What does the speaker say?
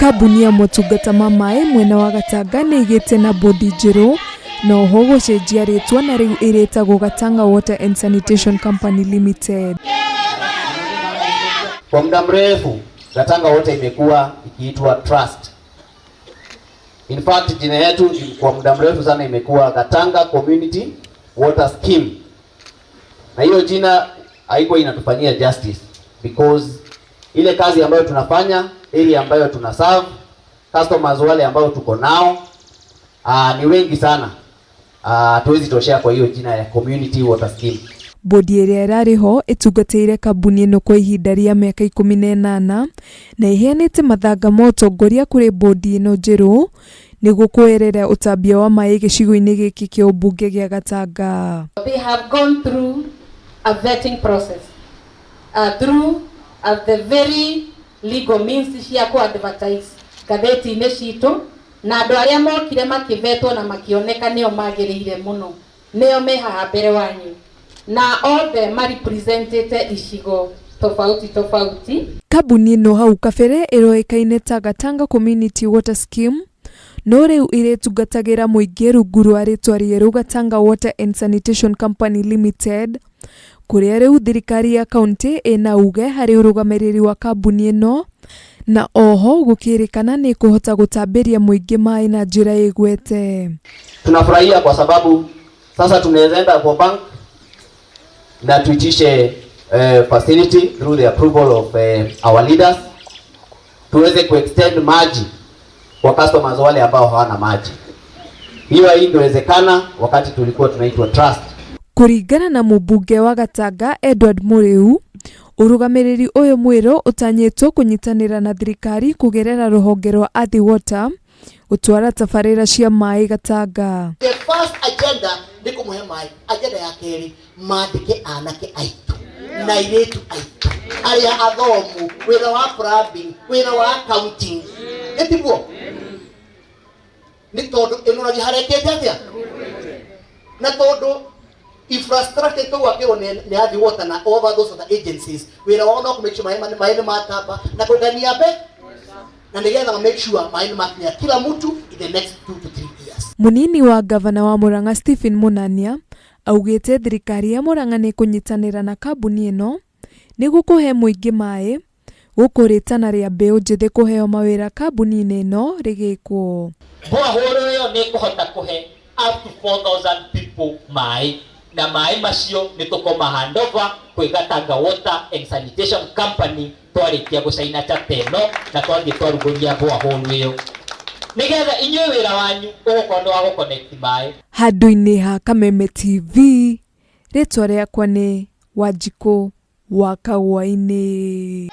Kambuni ya motungata ma maĩ mwena wa Gatanga nĩ ĩgĩte na bodi njerũ na oho gũcenjia rĩtwa na rĩu ĩrĩtagwo Gatanga Water and Sanitation Company Limited. Kwa muda mrefu Gatanga Water imekuwa ikiitwa Trust. In fact, jina yetu kwa muda mrefu sana imekuwa Gatanga Community Water Scheme, na hiyo jina haikuwa inatufanyia justice because ile kazi ambayo tunafanya, area ambayo tuna serve customers wale ambao tuko nao ni wengi sana, hatuwezi toshea kwa hiyo jina ya Community Water Scheme. Bodi ĩrĩa ĩrarĩ ho ĩtungatĩire kambuni ĩno kwa ihinda rĩa mĩaka 18 na ĩheanĩte mathanga ma ũtongoria kũrĩ bodi ĩno njerũ nĩguo kuoerera ũtambia wa maĩ gĩcigo-inĩ gĩkĩ kĩa ũmbunge gĩa Gatanga. They have gone through a vetting process through the very legal means cia ku advertise ngathĩti-inĩ citũ, na andũ arĩa mokire makĩvetwo na makĩoneka nĩo magĩrĩire mũno nĩo me haha mbere wanyu, na othe marepresentĩte icigo tofauti tofauti. Kambuni ĩno hau kabere ĩroĩkaine ta Gatanga Community Water Scheme, no rĩu ĩrĩtungatagĩra mũingĩ rungu rwa rĩtwa rĩerũ Gatanga Water and Sanitation Company Limited, kũrĩa rĩu thirikari ya kaunti ĩna uge harĩ ũrũgamĩrĩri wa kambuni ĩno, na oho gũkĩrĩkana nĩ ĩkũhota gũtambĩria mũingĩ maĩ na njĩra ĩgwete. Tunafurahia kwa sababu sasa tunaweza enda kwa bank na tuitishe facility through the approval of our leaders, tuweze kuextend maji kwa customers wale ambao hawana maji. Hiyo haingewezekana wakati tulikuwa tunaitwa Trust. Kũringana na mũmbunge wa Gatanga Edward Mũrĩu, ũrũgamĩrĩri ũyũ mwerũ ũtanyĩtwo kũnyitanĩra na thirikari kũgerera rũhonge rwa Athi Water gũtwara tabarĩra cia maĩ Gatanga. The first agenda nĩ kũmũhe maĩ. Agenda ya kerĩ, mandĩke anake aitũ na airĩtu aitũ arĩa athomu wĩra wa plumbing, wĩra wa accounting, ĩtiguo nĩ tondũ ĩnoragia harekete atĩa, na tondũ infrastructure tũgwakĩrwo nĩ Athi Water na all those other agencies, wĩra wao no kũ make sure maĩ nĩ matamba na kũngania mbe na nĩgetha ma make sure maĩ nĩ makinya kila mtu in the next 2 to 3 years. Mũnini wa gavana wa Murang'a Stephen Munania augĩte thirikari ya Murang'a nĩ ĩkũnyitanĩra na kambuni ĩno nĩguo kũhe mũingĩ maĩ, gũkũ rĩtana rĩa mbeũ njĩthĩ kũheo mawĩra kambuni-inĩ ĩno rĩgĩkwo. Borehole ĩyo nĩ ĩkũhota kũhe up to 4000 people maĩ, na maĩ macio nĩ tũkoma handover kwĩ Gatanga Water and Sanitation Company twarĩkia gũcaina chapter ĩno na twathiĩ twarugũria borehole ĩyo, nĩgetha inyuĩ wĩra wanyu ũgũkorwo nĩ wa gũconnect maĩ. Handũ-inĩ ha Kameme TV, rĩtwa rĩakwa nĩ Wanjikũ wa Kagwainĩ.